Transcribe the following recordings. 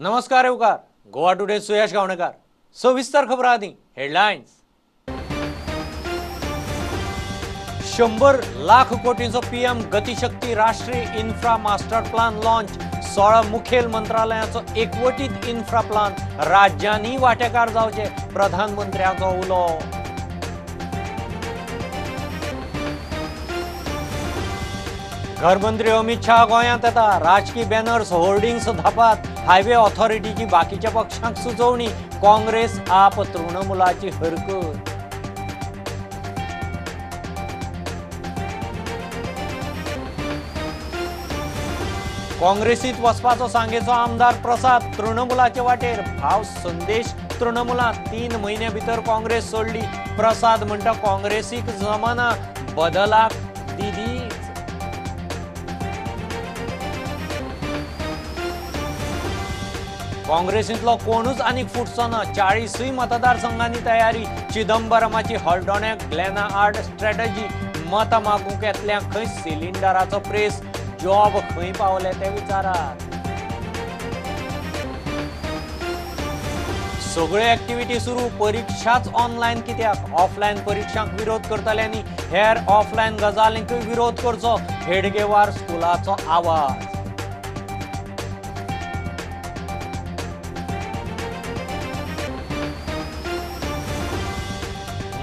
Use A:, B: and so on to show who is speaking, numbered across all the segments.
A: नमस्कार येवकार गोवा टुडे सुयश गावणेकर। सविस्तर खबर आदी हेडलायन्स। 100 लाख कोटींचो पीएम गतिशक्ती राष्ट्रीय इन्फ्रा मास्टर प्लान लॉन्च। 16 मुखेल मंत्रालयांचो एकवटीत इन्फ्रा प्लान, राज्यांनी वांटेकार जावचे, प्रधानमंत्र्याचो उलो। घरमंत्री अमित शाह गोंयांत येता, राजकी बॅनर्स होर्डिंग्स धापात, हायवे ऑथॉरिटीची बाकीच्या पक्षांक सुचोवणी, काँग्रेस आप तृणमूलाची हरकत। काँग्रेसीत वचपाचो सांगेचो आमदार प्रसाद तृणमूलाचे वाटेर, भाव संदेश तृणमूलांत 3 म्हयन्या भितर काँग्रेस सोडली। प्रसाद म्हणटा काँग्रेसीक जमाना, बदलाक दिदी। काँग्रेसींतलो कोणूच आनीक फुटचो ना, 40 मतदारसंघांनी तयारी। चिदंबरमाची हळदोण्याक ग्लॅना आड स्ट्रॅटजी, मतां मागूंक येतल्यांक खंय सिलिंडराचो प्रेस, जॉब खंय पावले ते विचारात। सगळ्यो एक्टिविटी सुरू, परिक्षाच ऑनलायन कित्याक? ऑफलायन परिक्षांक विरोध करतल्यांनी हेर ऑफलायन गजालींकूय विरोध करचो, हेडगेवार स्कुलाचो आवाज।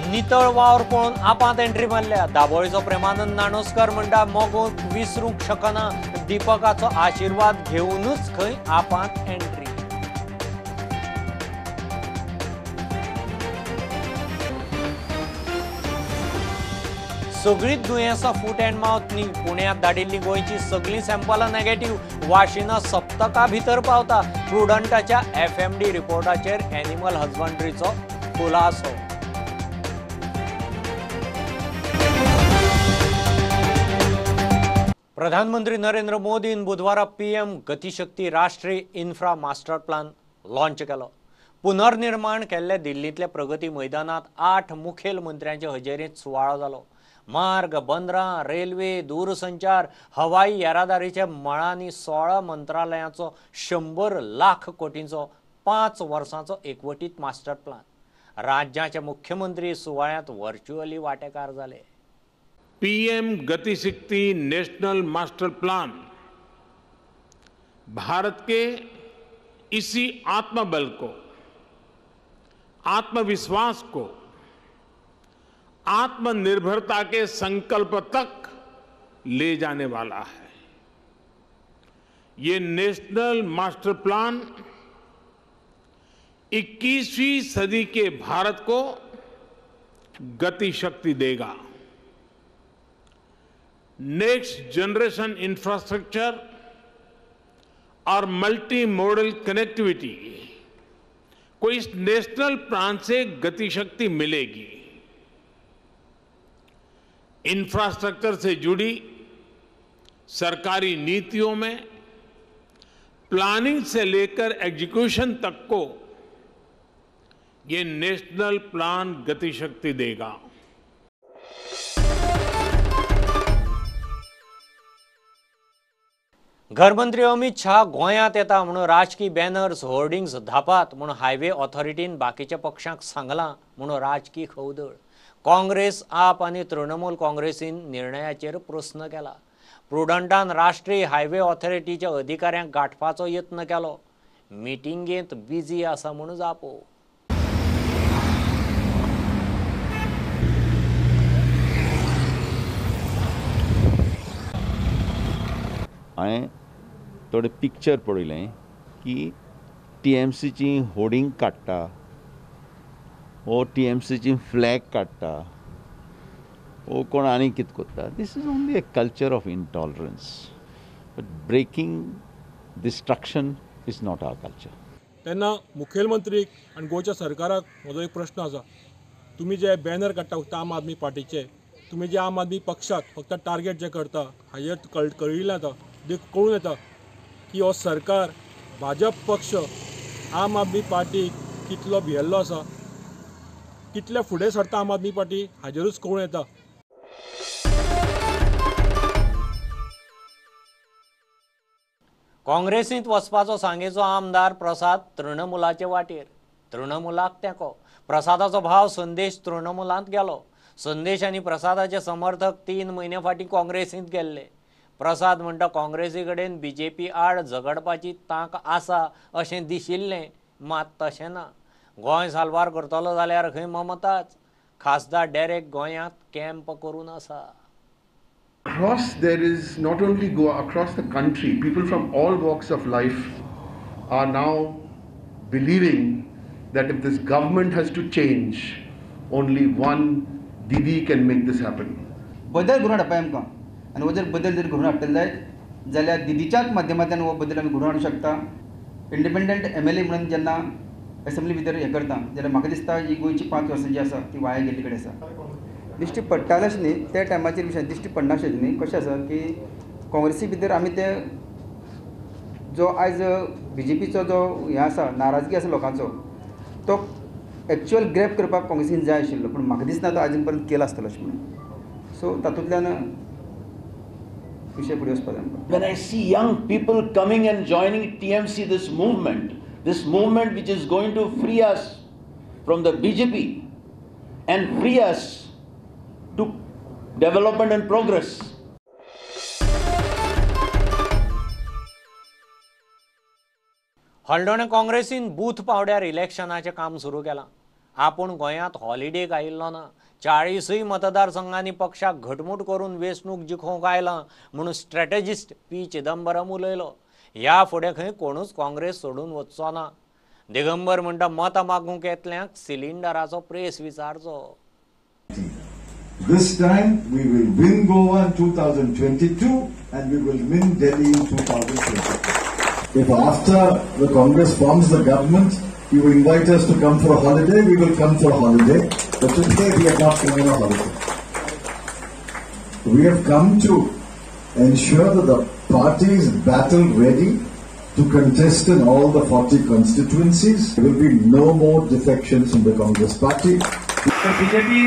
A: नितळ वावर पळोवन आपांत एंट्री मारल्या। दाबोळीचो प्रेमानंद नाणोस्कर म्हणटा मोगूंक विसरूंक शकना, दीपकाचो आशिर्वाद घेवनूच खंय आपांत एंट्री। सगळींच दुयेंसां फूट अँड मावथ न्ही, पुण्यांत धाडिल्लीं गोंयचीं सगळीं सॅम्पलां नेगेटीव, वाशिनां सप्तका भितर पावता। प्रुडंटाच्या एफएमडी रिपोर्टाचेर एनिमल हजबंड्रीचो खुलासो। प्रधानमंत्री नरेंद्र मोदीन बुधवारा पीएम गतिशक्ती राष्ट्रीय इन्फ्रा मास्टर प्लान लॉन्च केलो। पुनर्निर्माण केल्ले दिल्लींतल्या प्रगती मैदानांत 8 मुखेल मंत्र्यांचे हजेरींत सुवाळो जालो। मार्ग, बंदरां, रेल्वे, दूरसंचार, हवाई येरादारीच्या मळांनी 16 मंत्रालयांचो 100 लाख कोटींचो 5 वर्सांचो एकवटीत मास्टर प्लान। राज्याचे मुख्यमंत्री सुवाळ्यांत व्हर्च्युअली वांटेकार जाले।
B: PM Gatishakti national master plan Bharat K इसी आत्मबल को, आत्मविश्वास को, आत्मनिर्भरता के संकल्प तक ले जाने वाला है। ये नेशनल मास्टर प्लान 21वीं सदी के भारत को गतिशक्ति देगा। नेक्स्ट जनरेशन इंफ्रास्ट्रक्चर और मल्टी मॉडल कनेक्टिविटी को इस नेशनल प्लान से गतिशक्ति मिलेगी। इंफ्रास्ट्रक्चर से जुड़ी सरकारी नीतियों में प्लानिंग से लेकर एग्जीक्यूशन तक को ये नेशनल प्लान गतिशक्ति देगा।
A: घरमंत्री अमित शाह गोंयांत येता म्हणून राजकी बॅनर्स होर्डिंग्स धापात म्हणून हायवे ऑथॉरिटीन बाकीच्या पक्षांक सांगलां म्हणून राजकी खवदळ। काँग्रेस, आप आनी तृणमूल काँग्रेसीन निर्णयाचेर प्रस्न केला। प्रुडंटान राष्ट्रीय हायवे ऑथॉरिटीच्या अधिकाऱ्यांक गांठपाचो यत्न केलो, मिटिंगेंत बिजी आसा म्हणून जापो।
C: हांवें थोडे पिक्चर पळयलें की टी एम सीची होर्डिंग काडटा वो टी एम सीची फ्लॅग काडटा वो कोण आनी कितें करता। This is only a culture of intolerance, but breaking destruction is not our culture.
D: तेन्ना मुखेलमंत्रीक आनी गोंयच्या सरकाराक म्हजो एक प्रश्न आसा, तुमी जे बॅनर काडटा फक्त आम आदमी पार्टीचे, तुमी जे आम आदमी पक्षाक फक्त टार्गेट जे करता हाजेर कळिल्लें आतां कळून येता की हो सरकार भाजप पक्ष आम आदमी पार्टीक कितलो भियेल्लो आसा, कितले फुडें सरता आम आदमी पार्टी हाजेरूच कळून येता।
A: काँग्रेसींत वचपाचो सांगेचो आमदार प्रसाद तृणमूलाचे वाटेर. तृणमूलाक तेंको. प्रसादाचो भाव संदेश तृणमूलांत गेलो. संदेश आनी प्रसादाचे समर्थक 3 म्हयने फाटीं काँग्रेसींत गेल्ले. प्रसाद म्हणटा काँग्रेसी कडेन बीजेपी आड झगडपाची तांक आसा अशें दिशिल्लें, मात तशें ना. गोंय साल्वार करतलो जाल्यार खंय ममताच. खासदार डेरेक गोंयांत कॅम्प करून आसा.
E: Across there is not only Goa, across the country, people from all walks of life are now believing that if this government has to change, only one Didi can make this happen.
F: बदल घडोवन हाडपा आमकां आनी हो जर बदल जर घडोवन हाडटले जायत जाल्यार दिदीच्याच माध्यमांतल्यान हो बदल आमी घडोवन हाडूंक शकता. इंडिपेंडंट MLA म्हणून जेन्ना एसेंब्ली भितर हें करता जाल्यार म्हाका दिसता ही गोंयची 5 वर्सां जी आसा ती वाया गेल्ली कडेन आसा. दिश्टी पडटालें अशें न्ही, त्या टायमाचेर विशय दिश्टी पडनाशें न्ही. कशें आसा की काँग्रेसी भितर आमी ते जो आयज बीजेपीचो जो हें आसा नाराजगी आसा लोकांचो तो एक्चुअल ग्रॅप करपाक काँग्रेसीन जाय आशिल्लो, पूण म्हाका दिसना तो आजून पर्यंत केला आसतलो अशें म्हणून. सो तातूंतल्यान विशय फुडें वचपाक जाय आमकां.
C: When I see young people coming and joining TMC, this movement which is going to free us from the BJP and free us to development and progress.
A: हळदोणे काँग्रेसीन बूथ पावड्यार इलेक्शनाचें काम सुरू केलां. आपूण गोंयांत हॉलिडेक आयिल्लो ना. 40 मतदारसंघांनी पक्षाक घटमूट करून वेंचणूक जिखोवंक आयलां म्हणून स्ट्रॅटेजिस्ट पी चिदंबरम उलयलो. ह्या फुडें खंय कोणूच काँग्रेस सोडून वचचो ना. दिगंबर म्हणटा मतां मागूंक येतल्यांक सिलिंडराचो प्रेस विचारचो.
G: This time we will win Goa in 2022 and we will win Delhi in 2023. If after the Congress forms the government, you invite us to come for a holiday, we will come for a holiday. But today we have not come on a holiday. We have come to ensure that the party is battle ready to contest in all the 40 constituencies. There will be no more defections in the Congress party.
H: The BJP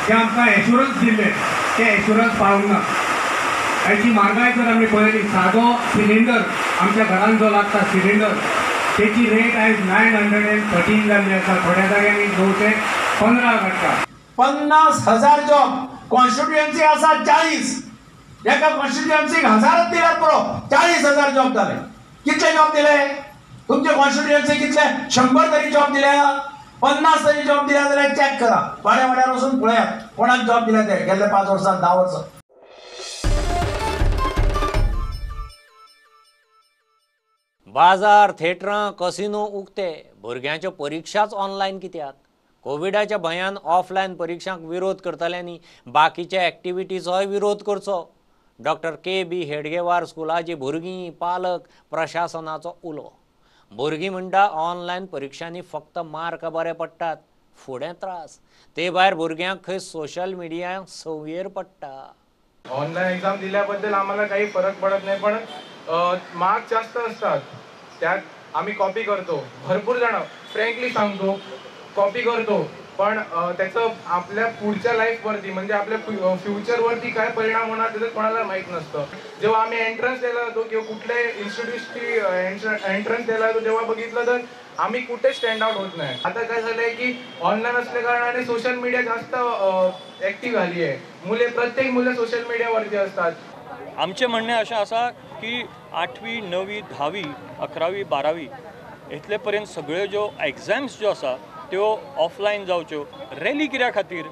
H: जे आमकां assurance दिल्ले ते assurance पाळूंक ना. ताची म्हारगाय जर आमी पळयली, सादो सिलिंडर आमच्या घरान जो लागता सिलिंडर तेची रेट आयज 913 जाल्ली आसा. थोड्या जाग्यांनी 915 काडटा.
I: 50,000 जॉब कॉन्स्टिट्युएन्सी आसा 40, एका कॉन्स्टिट्युएन्सीक 1000 दिल्यार पुरो, 40,000 जॉब जाले. कितले जॉब दिले तुमचे कॉन्स्टिट्युएन्सी? कितले? 100 तरी जॉब दिल्या, 50 तरी जॉब दिल्या जाल्यार चॅक करा, वाड्या वाड्यार वचून पळयात कोणाक जॉब दिल्या ते गेल्ले 5 वर्सां 10 वर्सां.
A: बाजार, थेटरां, कसिनो उक्ते. भुरग्यांच्यो परिक्षाच ऑनलायन कित्याक? कोविडाच्या भंयान ऑफलायन परिक्षांक विरोध करतल्यांनी बाकीच्या एक्टिविटीचोय विरोध करचो. डॉक्टर KB Hedgewar स्कुलाची भुरगीं, पालक, प्रशासनाचो उलो. भुरगीं म्हणटा ऑनलायन परिक्षांनी फक्त मार्क बरे पडटात, फुडें त्रास. ते भायर भुरग्यांक खंय सोशल मिडिया संवयेर पडटा.
J: ऑनलाईन एक्झाम दिल्याबद्दल आम्हाला काही फरक पडत नाही, पण मार्क जास्त असतात त्यात आम्ही कॉपी करतो. भरपूर जण फ्रँकली सांगतो कॉपी करतो, पण त्याचं आपल्या पुढच्या लाईफवरती म्हणजे आपल्या फ्युचरवरती काय परिणाम होणार त्याचं कोणाला माहीत नसतं. जेव्हा आम्ही एंट्रन्स द्यायला जातो किंवा कुठल्या इन्स्टिट्यूटची एंट्रन्स द्यायला जातो तेव्हा बघितलं तर आम्ही कुठे स्टँड आउट होत नाही. आता काय झालं आहे की ऑनलाईन असल्या कारणाने सोशल मीडिया जास्त ॲक्टिव्ह झाली आहे. मुले, प्रत्येक मुलं सोशल मीडियावरती असतात.
K: आमचें म्हणणें अशें आसा की 8वी, 9वी, 10वी, 11वी, 12वी इतले पर्यंत सगळ्यो ज्यो एग्जाम्स ज्यो आसा त्यो ऑफलायन जावच्यो. रॅली कित्या खातीर?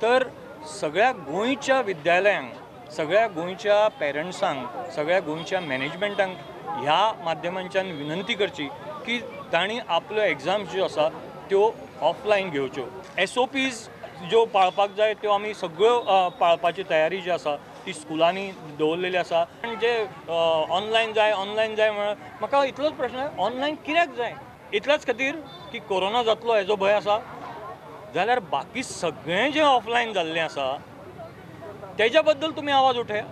K: तर सगळ्या गोंयच्या विद्यालयांक, सगळ्या गोंयच्या पेरंट्सांक, सगळ्या गोंयच्या मॅनेजमेंटांक ह्या माध्यमांच्यान विनंती करची की तांणी आपल्यो एग्जाम्स ज्यो आसा त्यो ऑफलायन घेवच्यो. SOPs ज्यो पाळपाक जाय त्यो आमी सगळ्यो पाळपाची तयारी जी आसा ती स्कुलांनी दवरलेली आसा. आनी जे ऑनलायन जाय, ऑनलायन जाय म्हळ्यार म्हाका इतलोच प्रश्न, ऑनलायन कित्याक जाय? इतल्याच खातीर की कोरोना जातलो हेजो भंय आसा जाल्यार बाकी सगळें जें ऑफलायन जाल्लें आसा तेज्या बद्दल तुमी आवाज उठया.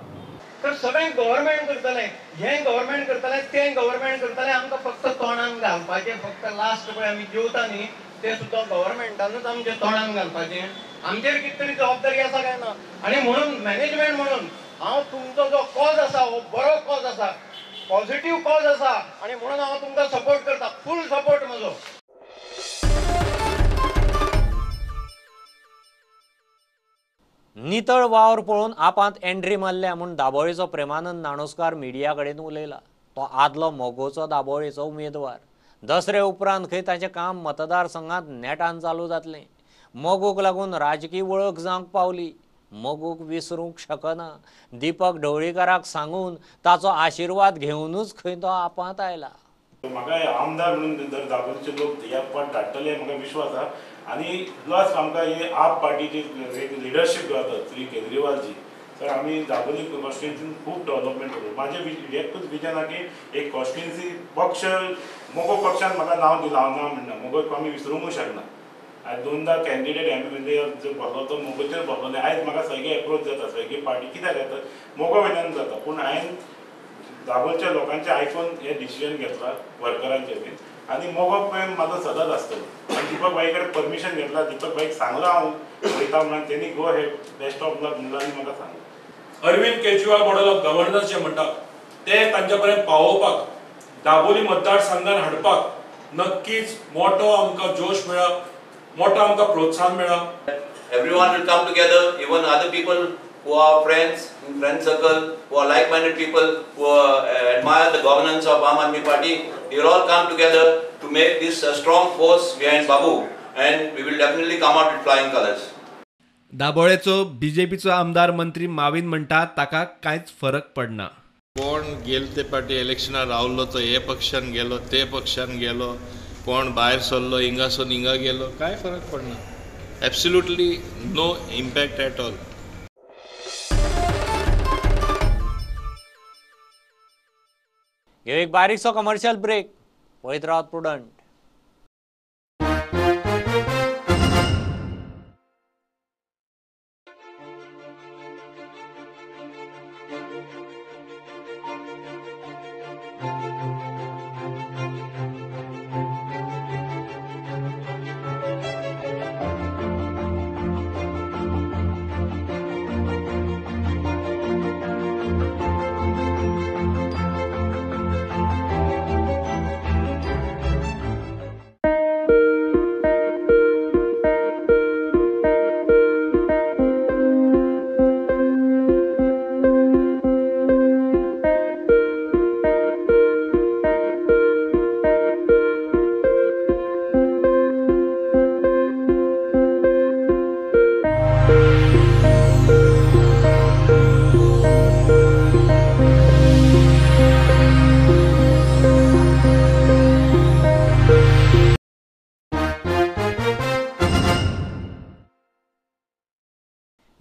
L: तर सगळें गव्हर्मेंट करतलें, हें गव्हर्मेंट करतलें, तें गव्हर्मेंट करतलें, आमकां फक्त तोंडान घालपाचें. फक्त लास्ट पळय आमी जेवता न्ही तें सुद्दां गव्हर्मेंटानूच आमच्या तोंडान घालपाचें. आमचेर कितें तरी जबाबदारी आसा काय ना? आनी म्हणून मॅनेजमेंट म्हणून हांव तुमचो जो कॉज आसा हो बरो कॉज आसा. पॉझिटिव्ह कॉज आसा आनी म्हणून हांव तुमकां सपोर्ट करता, फूल सपोर्ट म्हजो.
A: नितळ वावर पळोवन आपांत एंट्री मारल्या म्हूण दाबोळीचो प्रेमानंद नाणोस्कार मिडिया कडेन उलयला. तो आदलो मगोचो दाबोळीचो उमेदवार. दसरे उपरांत खंय ताचें काम मतदारसंघात नेटान चालू जातलें. मगोक लागून राजकीय वळख जावंक पावली. मगोक विसरूंक शकना. दीपक ढवळीकाराक सांगून ताचो आशिर्वाद घेवनूच खंय तो आपांत आयला.
M: म्हाका आमदार म्हणून जर दाबोळीचे लोक ह्या पद धाडटले म्हाका विश्वास आसा. आनी प्लस आमकां ही आप पार्टीची एक लिडरशीप जो आसा श्री केजरीवालजी, तर आमी दाबोळी कॉन्स्टिट्युएन्सीन खूब डेव्हलपमेंट करू. म्हाजें एकूच विजन आहा की एक कॉन्स्टिट्युएन्सी पक्ष मगो पक्षान म्हाका नांव दिलां, हांव ना म्हणना, मगो आमी विसरूंकूय शकना. आयज दोनदा कॅन्डिडेट एम एल ए जो बसलो तो मगोचेर बसलो आनी आयज म्हाका सगळी एप्रोच जाता, सगळी पार्टी कित्याक जाता मगो वयल्यान जाता. पूण हांवें दाबोळच्या लोकांचें आयकून हें डिसिजन घेतलां, वर्करांचें बीन, आनी मगो प्रेम म्हाजो सदांच आसतलो. आनी दीपक भाई कडेन परमिशन घेतला, दीपक भाईक सांगलां हांव वयता म्हणून, तेणी go ahead best of luck म्हणलां आनी म्हाका सांगलां.
N: Arvind Kejriwal model of governance जे म्हणटा ते तांच्या पर्यंत पावोवपाक, दाबोली मतदारसंघान हाडपाक नक्कीच मोठो आमकां जोश मेळ्ळा, मोठो आमकां प्रोत्साहन मेळ्ळा.
O: Everyone will come together, even other people who are friends in friend circle, who are like-minded people, who admire the governance of Aam Aadmi Party, they will all come together to make this a strong force behind Babu, and we will definitely come out with flying colors.
P: दाबोळेचो बीजेपीचो आमदार मंत्री माविन म्हणटा ताका कांयच फरक पडना.
Q: कोण गेले ते पाटी इलेक्शनार रावलो तो हे पक्षान गेलो, ते पक्षान गेलो, कोण भायर सरलो हिंगासून हिंगा गेलो, कांय फरक पडना. Absolutely no impact at all.
A: एक बारीकसो कमर्शियल ब्रेक. पळयत रावत प्रुडंट.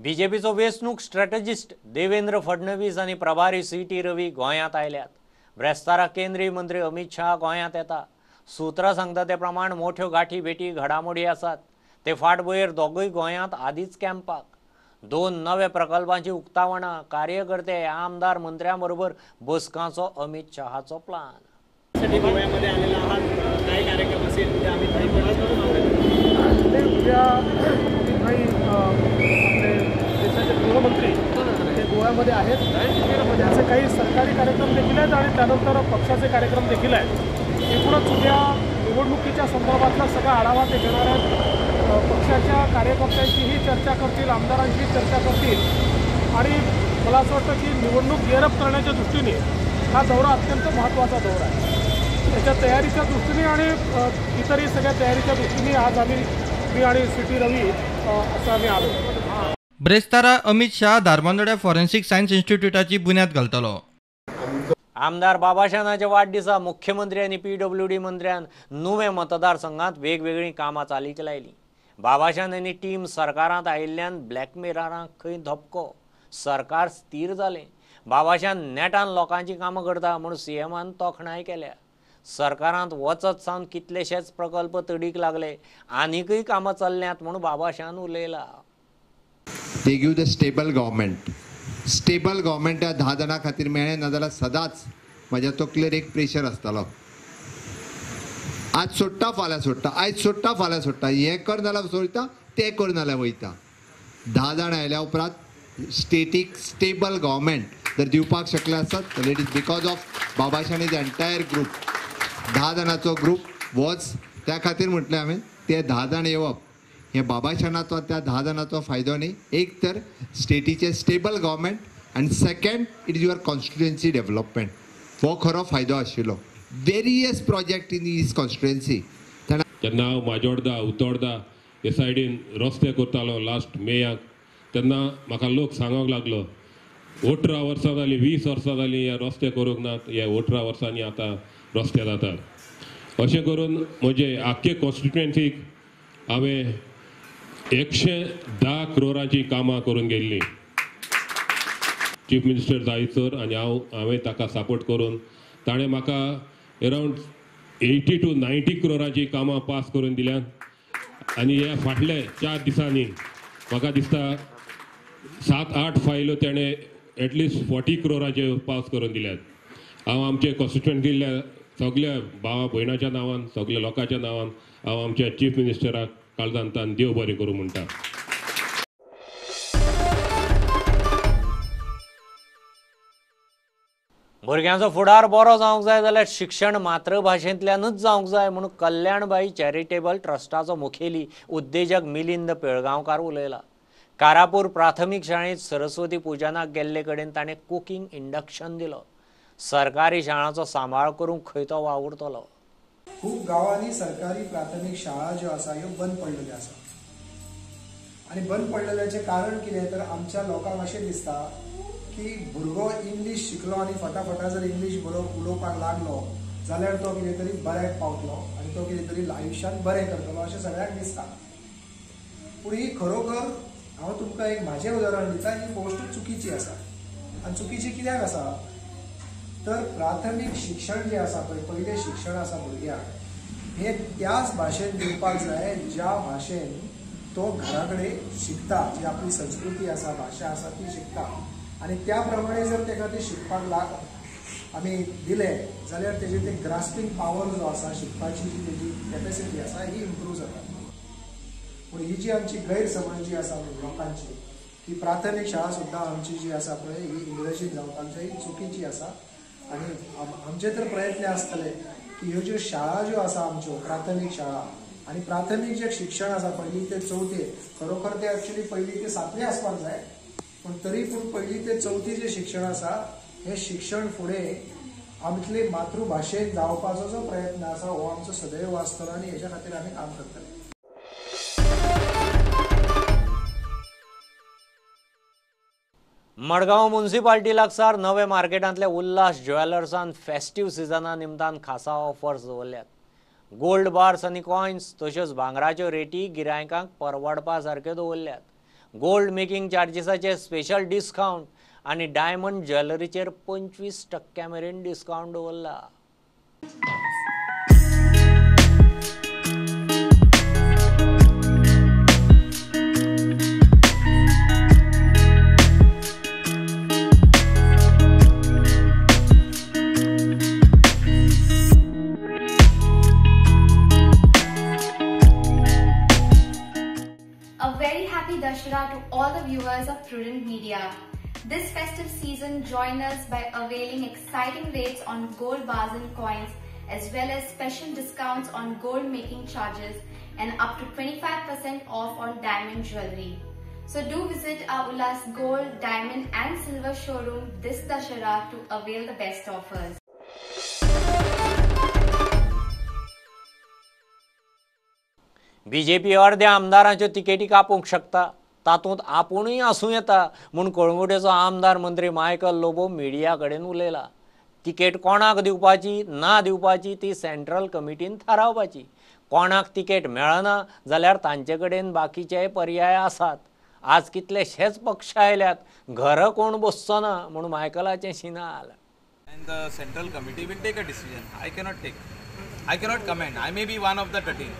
A: बीजेपीचो वेंचणूक स्ट्रॅटजिस्ट देवेंद्र फडणवीस आनी प्रभारी सी टी रवी गोंयांत आयल्यात. ब्रेस्तारा केंद्रीय मंत्री अमित शाह गोंयांत येता. सूत्रां सांगता ते प्रमाण मोठ्यो गाठी भेटी घडामोडी आसात. ते फाटभुंयेर दोगूय गोंयांत आदींच कॅम्पाक. दोन नवे प्रकल्पांची उक्तावणां, कार्यकर्ते, आमदार, मंत्र्यां बरोबर बसकांचो अमित शहाचो प्लान.
R: गोव्यामध्ये आलेला आहात, काय कार्यक्रम असेल उद्या अमित भाई
S: उद्या अमित भाई आपले देशाचे गृहमंत्री ते गोव्यामध्ये आहेत. त्याचे काही सरकारी कार्यक्रम देखील आहेत आणि त्यानंतर पक्षाचे कार्यक्रम देखील आहेत. एकूणच उद्या निवडणुकीच्या संदर्भातला सगळा आढावा ते घेणार आहेत. पक्षाच्या कार्यकर्त्यांशीही चर्चा करतील, आमदारांशीही चर्चा करतील आणि मला असं वाटतं की निवडणूक गिअरअप करण्याच्या दृष्टीने हा दौरा अत्यंत महत्त्वाचा दौरा आहे. त्याच्या तयारीच्या दृष्टीने आणि इतरही सगळ्या तयारीच्या दृष्टीने आज आम्ही मी आणि सी टी रवी असं आम्ही आलो.
T: ब्रेस्तारा अमित शाह धारबांदोड्या फॉरेन्सिक सायन्स इन्स्टिट्यूटाची बुन्याद घालतलो.
A: आमदार बाबाशानाच्या वाडदिसा मुख्यमंत्री आनी पीडब्ल्यूडी मंत्र्यान नुवें मतदारसंघात वेगवेगळीं कामां चालीक लायलीं. बाबाशान आनी टीम सरकारांत आयिल्ल्यान ब्लॅकमेलरांक खंय धपको. सरकार स्थीर जालें. बाबाशान नेटान लोकांची कामां करता म्हूण सीएमान तोखणाय केल्या. सरकारांत वचत सावन कितलेशेच प्रकल्प तडीक लागले, आनीकय कामां चल्ल्यांत म्हूण बाबाशान उलयला.
U: They give the stable government. Stable government 10 जाणां खातीर मेळ्ळें ना जाल्यार सदांच म्हज्या तकलेर एक प्रेशर आसतालो. आज सोडटा फाल्यां सोडटा, आयज सोडटा फाल्यां सोडटा, हें कर नाल्यार सोडटा, तें कर नाल्यार वयता. 10 जाणां आयल्या उपरांत स्टेटीक स्टेबल गव्हर्मेंट जर दिवपाक शकले आसत जाल्यार it is because of Baba Shani's entire group. 10 जाणांचो ग्रूप वॉज, त्या खातीर म्हटलें हांवें ते 10 जाण येवप हे बाबा शाणाचो त्या 10 जाणांचो फायदो न्ही. एक तर स्टेटीचें स्टेबल गव्हर्मेंट आनी second it is your constituency development, हो खरो फायदो आशिल्लो. Various project in his constituency.
B: जेन्ना हांव माजोर्डा उतोर्डा हे सायडीन रस्ते करतालो लास्ट मेयाक, तेन्ना म्हाका लोक सांगोंक लागलो 18 वर्सां जालीं 20 वर्सां जालीं हे रस्ते करूंक नात, हे 18 वर्सांनी आतां रस्ते जातात. अशें करून म्हजे आख्खे कॉन्स्टिट्युएन्सीक हांवें 110 करोडांची कामां करून गेल्लीं. चीफ मिनिस्टर जायसर आनी हांवें ताका सपोर्ट करून ताणें म्हाका अरावंड 80 to 90 करोडांची कामां पास करून दिल्यात. आनी ह्या फाटले 4 दिसांनी म्हाका दिसता 7-8 फायल्यो ताणें एटलिस्ट 40 करोडांच्यो पास करून दिल्यात. हांव आमचे कॉन्स्टिट्युएन्सींतल्या सगल्या भावा भयणाच्या नांवान, सगल्या लोकांच्या नांवान हांव आमच्या चीफ मिनिस्टराक काळजांतान देव बरें करूं म्हणटा.
A: भुरग्यांचो फुडार बरो जावंक जाय जाल्यार शिक्षण मातृभाशेंतल्यानूच जावंक जाय म्हणून कल्याणबाई चॅरिटेबल ट्रस्टाचो मुखेली उद्देजक मिलिंद पेळगांवकार उलयला. कारापूर प्राथमीक शाळेंत सरस्वती पुजनाक गेल्ले कडेन ताणें कुकींग इंडक्शन दिलो. सरकारी शाळांचो सांबाळ करूंक खंय तो वावुरतलो.
V: खूब गांवांनी सरकारी प्राथमीक शाळा ज्यो आसा ह्यो बंद पडलेल्यो आसा आनी बंद पडलेल्याचें कारण कितें तर आमच्या लोकांक अशें दिसता की भुरगो इंग्लीश शिकलो आनी फटाफटा जर इंग्लीश उलोवपाक लागलो जाल्यार तो कितें तरी बऱ्याक पावतलो आनी तो कितें तरी आयुश्यांत बरें करतलो अशें सगळ्यांक दिसता. पूण ही खरोखर हांव तुमकां एक म्हाजें उदाहरण दिता, ही गोश्ट चुकीची आसा. आनी चुकीची कित्याक आसा तर प्राथमीक शिक्षण जें आसा पळय, पयलें शिक्षण आसा भुरग्यांक, हें त्याच भाशेन दिवपाक जाय ज्या भाशेन तो घरा कडेन शिकता, जी आपली संस्कृती आसा, भाशा आसा ती शिकता. आनी त्या प्रमाणे जर ताका ते शिकपाक आमी दिलें जाल्यार तेजी ते ग्रास्पींग पावर जो आसा, शिकपाची जी तेजी कॅपेसिटी आसा ही इम्प्रूव जाता. पूण ही जी आमची गैरसमज जी आसा लोकांची की प्राथमीक शाळा सुद्दां आमची जी आसा पळय ही इंग्रजीत जावपाक जाय, ही चुकीची आसा. आनी आमचे तर प्रयत्न आसतले की ह्यो ज्यो शाळा ज्यो आसा आमच्यो प्राथमीक शाळा आनी प्राथमीक जें शिक्षण आसा पयली ते चवथे, खरोखर ते एक्चुअली पयली ते सातवे आसपाक जाय, पूण तरी पूण पयली ते चवथी जें शिक्षण आसा हें शिक्षण फुडें आमचे मातृभाशेन जावपाचो जो प्रयत्न आसा हो आमचो सदैव आसतलो आनी हेच्या खातीर आमी काम करतले.
A: मडगांव म्युनिसिपाल्टी लागसार नवे मार्केटांतल्या उल्हास ज्वेलर्सान फेस्टीव सिजना निमतान खासा ऑफर्स दवरल्यात. गोल्ड बार्स आनी कॉयन्स तश्योच भांगराच्यो रेटी गिरायकांक परवडपा सारक्यो दवरल्यात. गोल्ड मेकिंग चार्जीसाचे स्पेशल डिस्कावंट आनी डायमंड ज्वेलरीचेर 25% मेरेन डिस्कावंट दवरला.
W: Dashera to all the viewers of Prudent Media. This festive season, join us by availing exciting rates on gold bars and coins, as well as special discounts on gold making charges and up to 25% off on diamond jewelry. So do visit our Ulhas Gold, Diamond and Silver showroom this Dashera to avail the best offers.
A: BJP अर्द्या आमदारांच्यो तिकेटी कापूंक शकता, तातूंत आपुणूय आसूं येता म्हूण कळंगुटेचो आमदार मंत्री Michael Lobo media कडेन उलयला. तिकेट कोणाक दिवपाची ना दिवपाची ती सेंट्रल कमिटीन थारावपाची. कोणाक तिकेट मेळना जाल्यार तांचे कडेन बाकीचे पर्याय आसात. आज कितलेशेच पक्ष आयल्यात, घरा कोण बसचो ना म्हूण मायकलाचें शिनाल.
X: And the central committee will take a decision. I cannot take. I cannot comment. I may be one of the 13.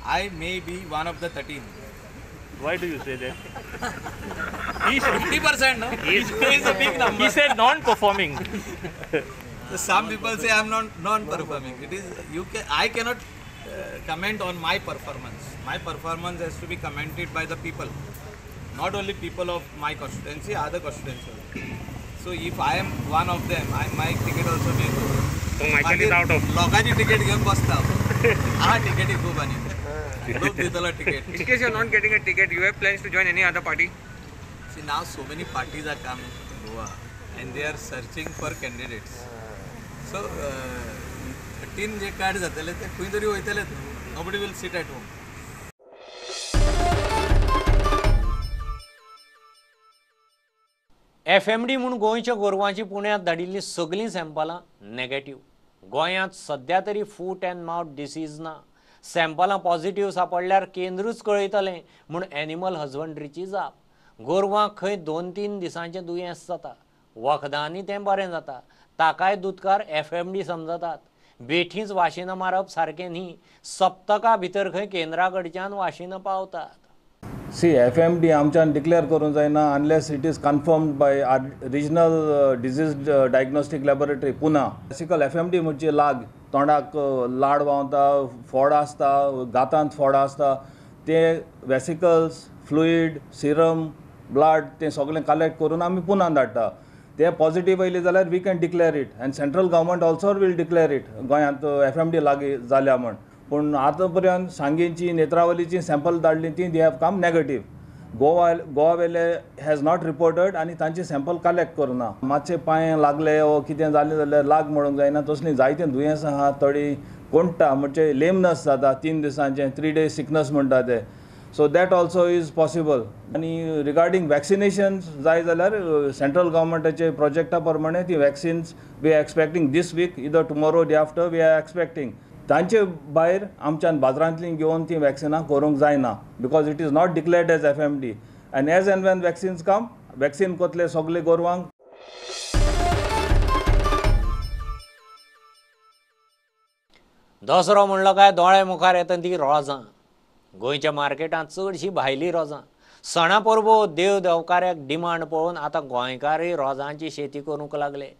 X: I may be one of the 13.
Y: Why do you say that?
X: He's 50%, no? He's a big number.
Y: He said non-performing.
X: Some people say I'm non-performing. It is you can. I cannot comment on my performance. My performance has to be commented by the people, not only people of my constituency, other constituency. So if I am one of them, my ticket also may go.
Y: So Michael is out of.
X: लोकांची ticket घेवन बसता. आहा तिकेटी खूब आनी लोक दितलो ticket.
J: In case you are not getting a ticket, you have plans to join any other party?
X: See, now so many parties are coming to Goa and they are searching for candidates. So 13 J card जातले ते खंय तरी वयतले. Nobody will sit at home.
A: FMD म्हूण गोंयच्या गोरवांची पुण्यांत धाडिल्लीं सगळीं सॅम्पलां negative. गोंयांत सद्या तरी फूट अँड माउथ डिसीज ना. सॅम्पलां पॉझिटीव सापडल्यार केंद्रूच कळयतलें म्हूण एनिमल हजबंड्रीची जाप. गोरवांक खंय 2-3 दिसांचें दुयेंस जाता, वखदांनी तें बरें जाता, ताकाय दुदकार FMD समजतात. बेठींच वाशिनां मारप सारकें न्ही, सप्तका भितर खंय केंद्रा कडच्यान वाशिनां पावतात.
C: सी FMD आमच्यान डिक्लेअर करूंक जायना unless it is confirmed by regional disease diagnostic laboratory Pune. Basically FMD म्हणजे लाग, तोंडाक लाड व्हांवता, फोड आसता, दांतांत फोड आसता, ते वेसिकल्स, फ्लुईड, सिरम, ब्लड ते सगळें कलेक्ट करून आमी पुनान धाडटा. ते पॉझिटीव येयले जाल्यार we can declare it and central government also will declare it गोंयांत FMD लागीं जाल्या म्हण. पूण आतां पर्यंत सांगेची, नेत्रावलीची सॅम्पल धाडली ती they have come negative. Goa वेले हॅज not reported आनी तांचे सॅम्पल कलेक्ट करुना. मातशे पांय लागले वो कितें जालें जाल्यार लाग म्हणूंक जायना, तसलीं जायतीं दुयेंसां आहा. थोडीं कोणटा म्हणजे लेमनस जाता 3 दिसांचें, 3 डेज सिकनस म्हणटा ते. So that also is possible. आनी रिगार्डींग वॅक्सिनेशन जाय जाल्यार सेंट्रल गव्हर्मेंटाचे प्रोजेक्टा प्रमाणे ती vaccines we are expecting this week, either tomorrow day after we are expecting. तांचे भायर आमच्यान बाजारांतलीं घेवन ती वॅक्सिनां करूंक जायना because it is not declared as FMD. And as and when vaccines come, vaccine कोतले सगले गोरवांक.
A: दसरो म्हणलो काय दोळे मुखार येता ती रोजां. गोंयच्या मार्केटांत चडशीं भायलीं रोजां. सणा परबो देव देवकाऱ्याक डिमांड पळोवन आतां गोंयकारय रोजांची शेती करूंक लागले.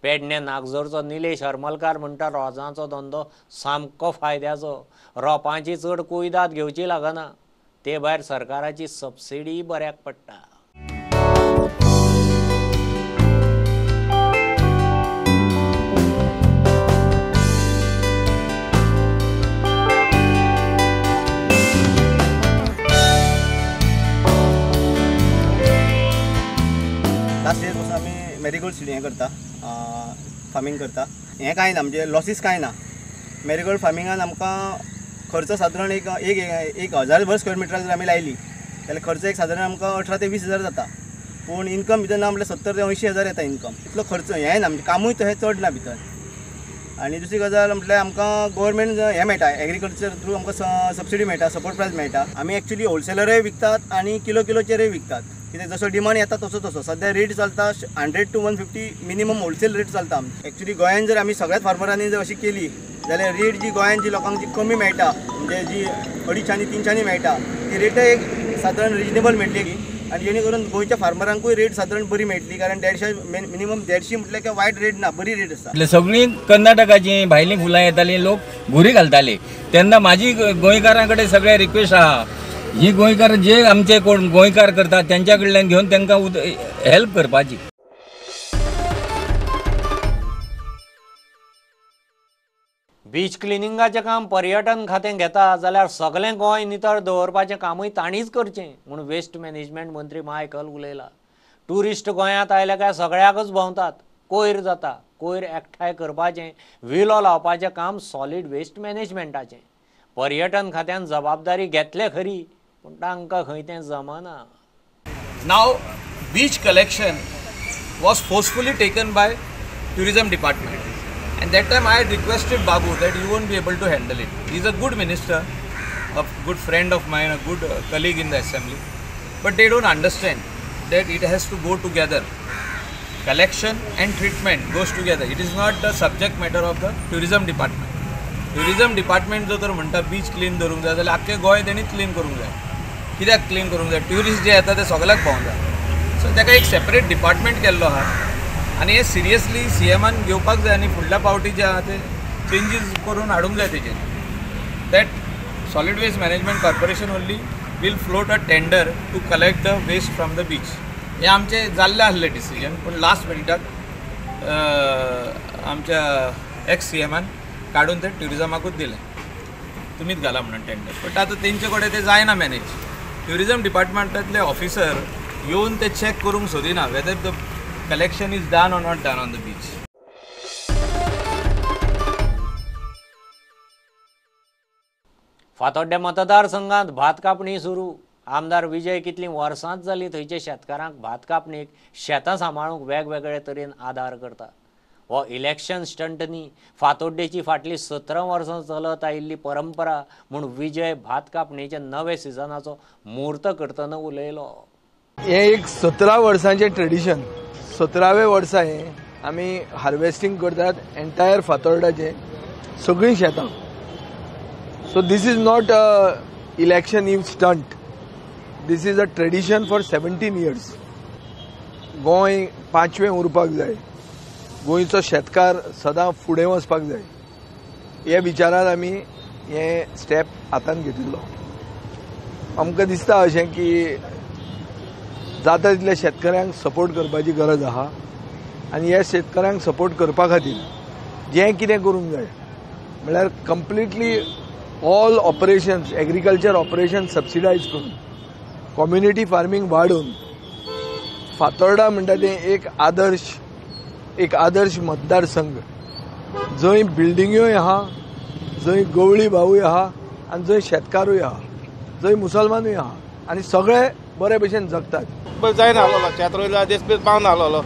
A: पेडणे नागझरचो निलेश हरमलकार म्हणटा रोजांचो धंदो सामको फायद्याचो, रोपांची चड कुयदाद घेवची लागना, ते भायर सरकाराची सबसिडी बऱ्याक पडटा.
D: लास्ट इयर पासून आमी मॅरीगोल्ड सीड हें करता, फार्मींग करता. हें कांय ना, म्हणजे लॉसीस कांय ना. मॅरीगोल्ड फार्मिंगान आमकां खर्च सादारण एक एक एक 1000 स्क्वेअर मिटराक जर आमी लायली जाल्यार खर्च एक सादारण आमकां 18 ते 20 हजार जाता. पूण इनकम भितर ना म्हटल्यार 70 ते 80 हजार येता इनकम. इतलो खर्च हें ना, म्हणजे कामूय तशें चड ना भितर. आनी दुसरी गजाल म्हटल्यार आमकां गोवोरमेंट हें मेळटा, एग्रीकल्चर थ्रू आमकां सबसिडी मेळटा, सपोर्ट प्रायस मेळटा. आमी एक्चुली होलसेलरूय विकतात आनी किलो किलोचेरूय विकतात. कित्याक जसो डिमांड येता तसो तसो सद्या रेट चलता 100 to 150 minimum wholesale rate चलता. एक्चुली गोंयान जर आमी सगळ्याच फार्मरांनी जर अशी केली जाल्यार रेट जी गोंयान जी लोकांक जी कमी मेळटा, म्हणजे जी 250 300 मेळटा ती रेटय एक सादारण रिजनेबल मेळटली आनी जेणे करून गोंयच्या फार्मरांकूय रेट सादारण बरी मेळटली. कारण 150 मिनिमम 150 म्हटल्यार काय वायट रेट ना, बरी रेट आसा.
E: सगळीं कर्नाटकाची भायलीं फुलां येतालीं, लोक घुरी घालताले. तेन्ना म्हाजी गोंयकारां कडेन सगळें रिक्वेस्ट आहा, ही गोंयकार जे आमचे कोण गोंयकार करतात त्यांच्या कडल्यान घेवन तांकां हेल्प करपाची.
A: बीच क्लिनिंगाचें काम पर्यटन खातें घेता जाल्यार सगळें गोंय नितळ दवरपाचें कामूय तांणीच करचें म्हूण वेस्ट मॅनेजमेंट मंत्री मायकल उलयला. ट्युरिस्ट गोंयांत आयले काय सगळ्याकच भोंवतात, कोयर जाता. कोयर एकठांय करपाचें, विलो लावपाचें काम सॉलीड वेस्ट मॅनेजमेंटाचें. पर्यटन खात्यान जबाबदारी घेतले खरी, पूण तांकां खंय तें जमना.
X: Now beach collection was forcefully taken by tourism department. And that time I had requested Babu that you won't be able to handle it. He is a good minister, a good friend of mine, a good colleague in the assembly. But they don't understand that it has to go together. Collection and treatment goes together. It is not the subject matter of the tourism department. Tourism department जो तर म्हणटा beach clean दवरूंक जाय जाल्यार आख्खें गोंय तेणी clean करूंक जाय. कित्याक क्लीन करूंक जाय? ट्युरिस्ट जे येता ते सगळ्याक भोंवूंक जाय. सो ताका एक सेपरेट डिपार्टमेंट केल्लो आहा आनी हे सिरियसली सीएमान घेवपाक जाय आनी फुडल्या पावटी जे आहा ते चेंजीस करून हाडूंक जाय तेजेर. That solid waste management corporation only will float a tender to collect the waste from the beach. हें आमचें जाल्लें आसलें डिसिजन, पूण लास्ट मिनिटाक आमच्या एक्स सी एमान काडून तें ट्युरिजमाकूच दिलें, तुमीच घाला म्हणून टेंडर. बट आतां तेंचे कडेन तें जायना मॅनेज. ट्युरिजम डिपार्टमेंटांतले ऑफिसर येवन ते चॅक करूंक सोदिना whether the collection is done or not done on the beach.
A: Fatorda मतदारसंघात भात कापणी सुरू. आमदार विजय कितलीं वर्सांच जालीं थंयच्या शेतकारांक भात कापणीक शेतां सांबाळूंक वेगवेगळे तरेन आदार करता. हो इलेक्शन स्टंट न्ही, फातोड्डेची फाटलीं 17 वर्सां चलत आयिल्ली परंपरा म्हूण विजय भात कापणीच्या नव्या सिजनाचो म्हूर्त करतना उलयलो.
F: हें एक 17 वर्सांचें ट्रेडिशन. 17व्या वर्सा हें आमी हार्वेस्टींग करतात एन्टायर फातोर्डाचें सगळीं शेतां. So this is not a election eve stunt. This is a tradition for 17 years. Goa पांचवें उरपाक जाय, गोंयचो शेतकार सदां फुडें वचपाक जाय, हे विचारान आमी हे स्टेप हातान घेतिल्लो. आमकां दिसता अशें की जाता तितल्या शेतकऱ्यांक सपोर्ट करपाची गरज आहा आनी ह्या शेतकऱ्यांक सपोर्ट करपा खातीर जें कितें करूंक जाय म्हळ्यार completely all operations, agriculture operation subsidise करून कम्युनिटी फार्मींग वाडोवन फातोर्डा म्हणटा तें एक आदर्श मतदारसंघ जंय बिल्डिंग्योय आहा, जंय गवळी भावूय आहा आनी जंय शेतकारूय आहा, जंय मुसलमानूय आहा आनी सगळे बरे भशेन जगतात.
G: पयस जायना आसलो शेत रोयला दीस बीस पावन आसलो,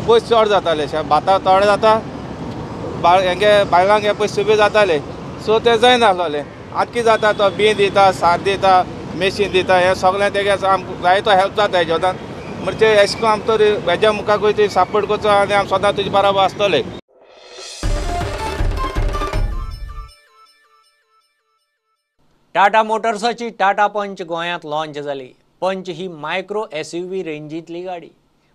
G: पयस चड जाताले, भाता थोडे जाता, हेंगे बायलांक हे पयशे बी जाताले, सो ते जायना आसलें. आतां कितें जाता, तो बीं दिता, सार दिता, मेशीन दिता, हें सगळें तेगे आमकां जाय तो हेल्प जाता हेज्या. म्हणजे अशें करून आमकां तरी हेज्या मुखाकूय ती सपोर्ट करचो आनी आमी सदां तुजे बराबर आसतले.
A: टाटा मोटर्साची टाटा पंच गोंयांत लॉन्च जाली. पंच ही मायक्रो एसयूव्ही रेंजींतली गाडी.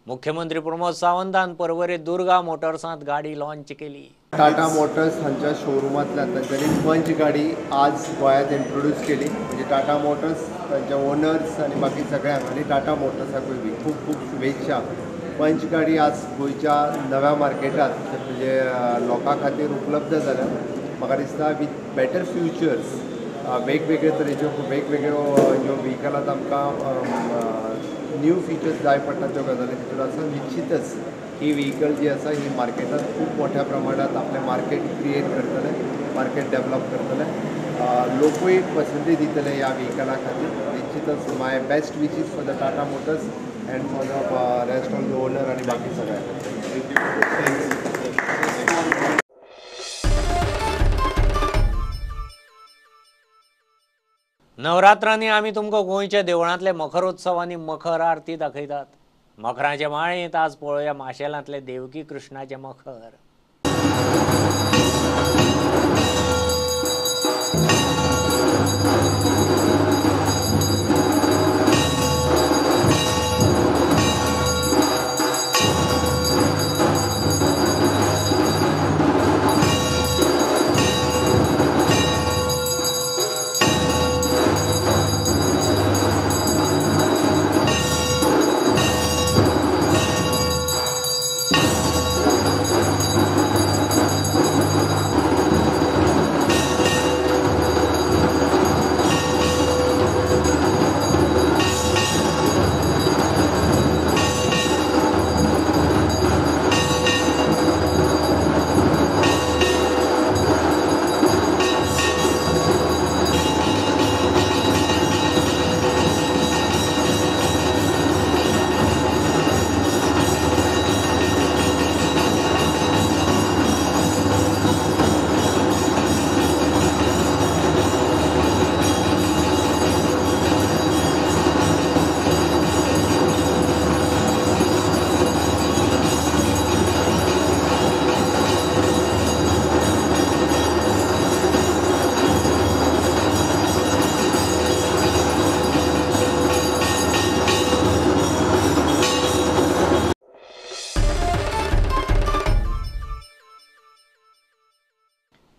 A: मुख्यमंत्री प्रमोद सावंतान परवरे दुर्गा मोटर्सांत गाडी लॉन्च केली.
U: टाटा मोटर्स हांच्या शोरुमांतल्यान तांच्यांनी पंच गाडी आज गोंयांत इंट्रोड्यूस केली. म्हणजे टाटा मोटर्स तांच्या ओनर्स आनी बाकी सगळ्यांक आनी टाटा मोटर्साकूय बी खूब खूब शुभेच्छा. पंच गाडी आज गोंयच्या नव्या मार्केटांत म्हणजे लोकां खातीर उपलब्ध जाल्या. म्हाका दिसता विथ बेटर फ्युचर्स वेगवेगळे तरेच्यो वेगवेगळ्यो ज्यो व्हिकलांत आमकां न्यू फिचर्स जाय पडटा त्यो गजाली तितून आसा. निश्चितच ही व्हिकल जी आसा ही मार्केटांत खूब मोठ्या प्रमाणांत आपलें मार्केट क्रिएट करतलें, मार्केट डेवलप करतलें, लोकूय पसंती दितले ह्या व्हिकला खातीर. निश्चितच my best wishes for the Tata Motors and for the rest of the owner आनी बाकी सगळ्यांक.
A: नवरात्रांनी आमी तुमकां गोंयच्या देवळांतले मखरोत्सव आनी मखर आरती दाखयतात. मखराचे माळेंत आज पळोवया माशेलांतले देवकी कृष्णाचें मखर.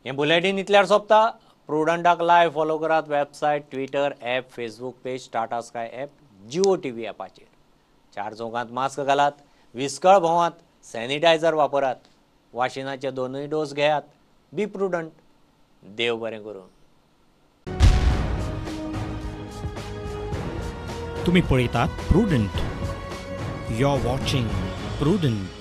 A: हें बुलेटीन इतल्यार सोंपता. प्रुडंटाक लायव्ह फॉलो करात website, Twitter app, Facebook page, Tata Sky app, Jio TV ॲपाचेर. चार चौकांत मास्क घालात, विस्कळ भोंवात, सॅनिटायझर वापरात, वाशिनाचे दोनूय डोस घेयात. बी प्रुडंट. देव बरें करूं.
H: तुम्ही पळयतात Prudent. You are watching Prudent.